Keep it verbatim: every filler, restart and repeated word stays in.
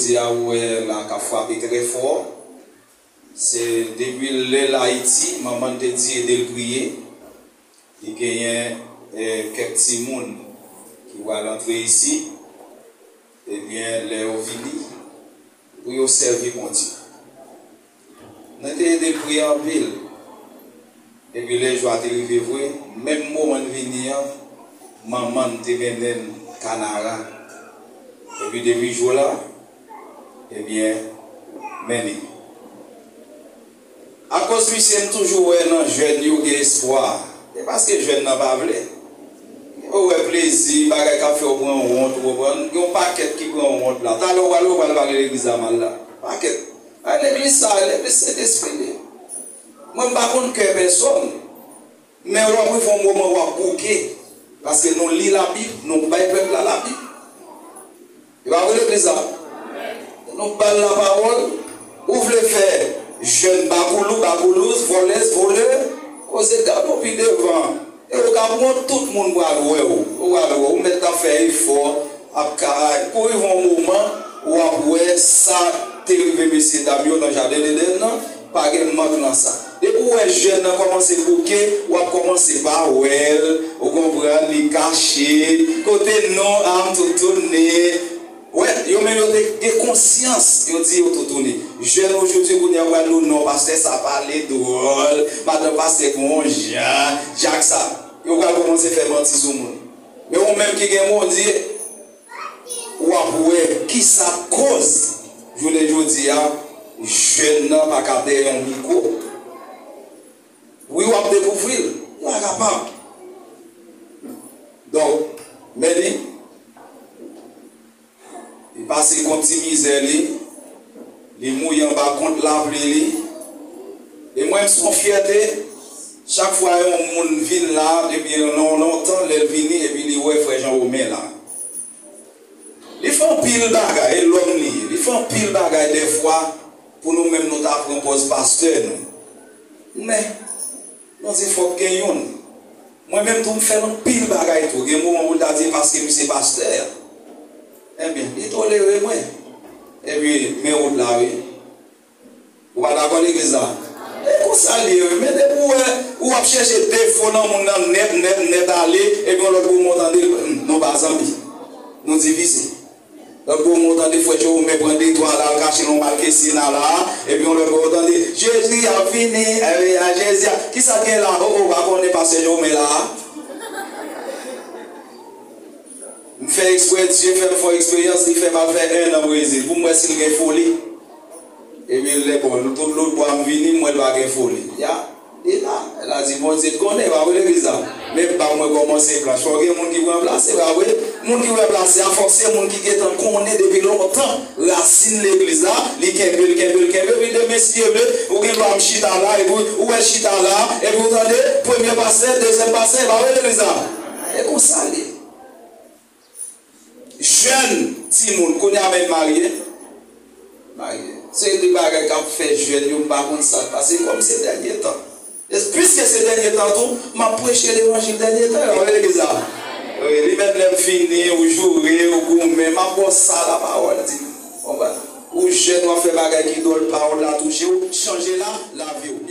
jodi a ou wè la k ap frape trè fò. Se depi lè l Ayiti, manman l te di ede l priye. Li genyen, eh, kèk timoun ki pral antre isi. Ebyen, lè yo vini, pou yo sèvi Bondye. Nou te ede l priye anpil. Epi lè jou a te rive vre, menm moman n vini an, manman n te mennen n Kanara. Epi depi jou la, ebyen, men li. Akoz misye, m toujou wè nan jèn yo gen espwa. E paske jèn nan pa vle. Ou wè plezi, bagay k ap fè w pran wont, ou konprann? Gen yon pakèt ki pran wont la. Talè ou pral, ou pral pale legliz la mal la. Pakèt. A legliz sa, legliz Sentespri li. Mwen, m pa konn kè pèsòn. Men w ap rive yon moman w ap bouke. Paske nou li Labib, nou bay pèp la Labib. E pa vre legliz la? Nou ba l lapawòl. Ou vle fè jèn bakoulou, bakoulouz, vòlèz, volè, koze gad ou pi devan. E ou ka pran tout moun pral wè w. Ou pral wè w mèt ap fè efò, ap ka, pou rive yon moman, w ap wè sa te rive mesye dam yo nan jaden Edenn nan, pa gen mank nan sa. Depi w wè jèn nan kòmanse bouke, w ap kòmanse pa wè l, ou konprann, li kache, kote non a m toutouni. Wè, yo menm yo te gen konsyans, yo di yo toutouni. Jèn ojodi kounye a pral di w non, pastè sa pale dwòl, madanm pastè gon jan, jak sa. Yo pral kòmanse fè manti sou moun. Men ou menm ki gen Bondye, w ap wè kisa k koz jounen jodi a, jèn nan pa ka dèyè yon mikwo. Wi, w ap dekouvri l. Ou pa kapab. Donk, men li, li pase kont ti mizè li, li mouye anba kont lapli li. E mwen, m se yon fyète, chak fwa yon moun vin la, depi lon-, lontan, lè l vini, epi li wè frè Jan Women la. Li fè anpil bagay, e lòm li ye. Li fè anpil bagay dèfwa pou nou menm nou ta pran pòz pastè nou. Men, nou di fòk gen youn. Mwen menm tou m fè l anpil bagay tou. Gen moman pou l ta di paske m se pastè a. Ebyen, li tolere mwen. Epi, men wout la wi. Ou pa dakò legliz la? E konsa l ye wi. Men depi w wè, ou ap chèche defo nan moun nan nèt, nèt, nèt ale, epi yon lòt moman w tande, "Hmm, nou pa zanmi. Nou divize." Lòt bò w tande frè Jerome pran de twa la, al kache nan yon makesina la, epi yon lòt bò w tande, "Jezi ap vini, eh, a Jezi a." Kisa k gen la? O, o, pa konnen pastè Jerome la. M fè eksprè, Dye fè m fè eksperyans, li fè m al fè en an Brezil, pou m wè si l gen foli. Epi lè, bon, tout lòt bò a m vini, m wè l pa gen foli. Ya. Li la, la di, Bondye t konnen, pa vre legliz la? Men pa mwen kòmanse planch. Fò gen moun ki ranplase, pa vre? Moun ki ranplase a, fòk se moun ki gentan konnen depi lontan rasin legliz la, li kenbe l, kenbe l, kenbe l, epi demen, si Dye vle, ou gen dwa m chita la, epi ou wè chita la, epi ou tande, premye pastè, dezyèm pastè, pa vre legliz la? E konsa l ye. Jèn timoun, kounye a menm marye. Marye. Se de bagay k ap fè jèn yo, m pa konn sa k pase, kòm se dènye tan. E piske se dènye tan tou, m ap preche levanjil dènye tan yo, ann legliz la. Wi, li menm lè m fini, ou joure, ou goumen, m ap ba w sa lapawòl di. Konprann? Ou jèn, w ap fè bagay ki dwòl, pawòl la touche w, chanje la, lavi w.